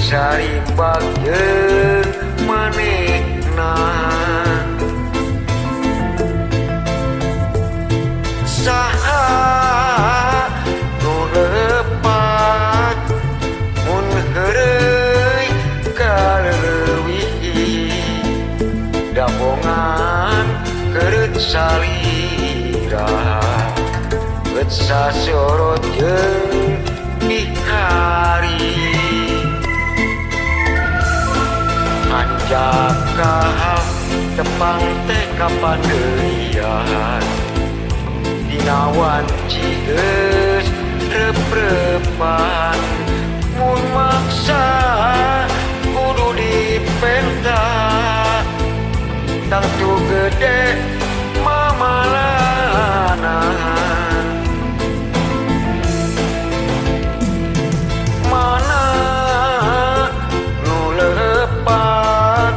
Sarimbak jeung manehna. Saha nu lepat mun heureuy kaleuwih, dabongan keureut salira bet sasorot jeung bihari. Anjakal tepang teh kapandeurian, dina wanci geus rep-repan. Mun maksa kudu dipenta, tangtu gede mamalana. Mana nu lepat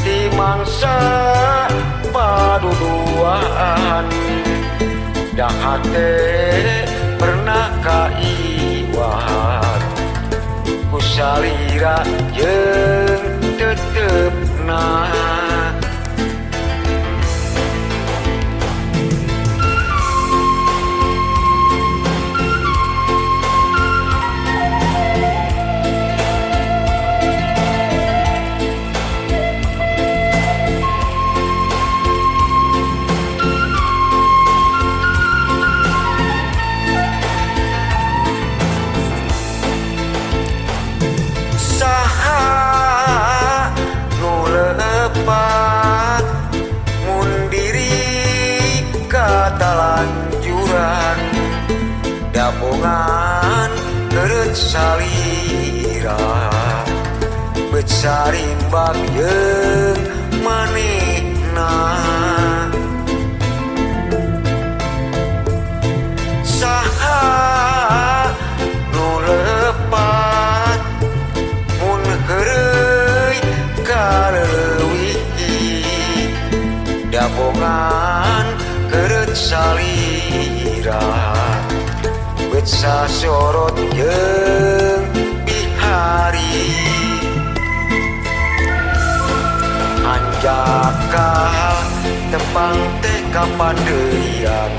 di mangsa paduduaan, dahate pernah kaiwat ku salira jeung tetepna. Mun diri katalanjuran, dabongan keureut salira bet sarimbak jeung manehna. Saha nu lepat mun heureuy kaleuwih, dabongan keureut salira bet sasorot jeung bihari. Anjakal tepang teh kapandeurian,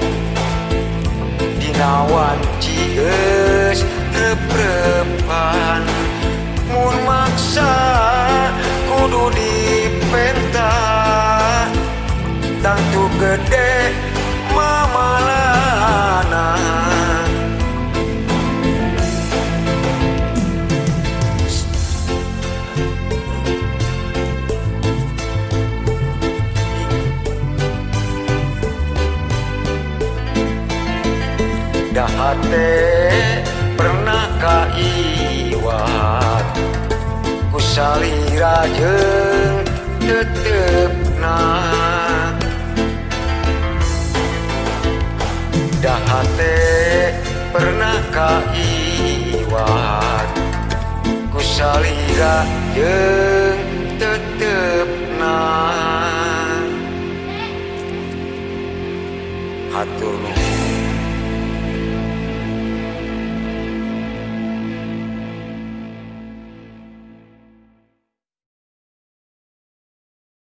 dina wanci geus rep-repan. Mun maksa kudu dipenta, tangtu gede mamalana. Dahate pernah kaiwat ku salira jeung tetepna. Dahate pernah kaiwat ku salira jeung tetepna. Hatur nuhun.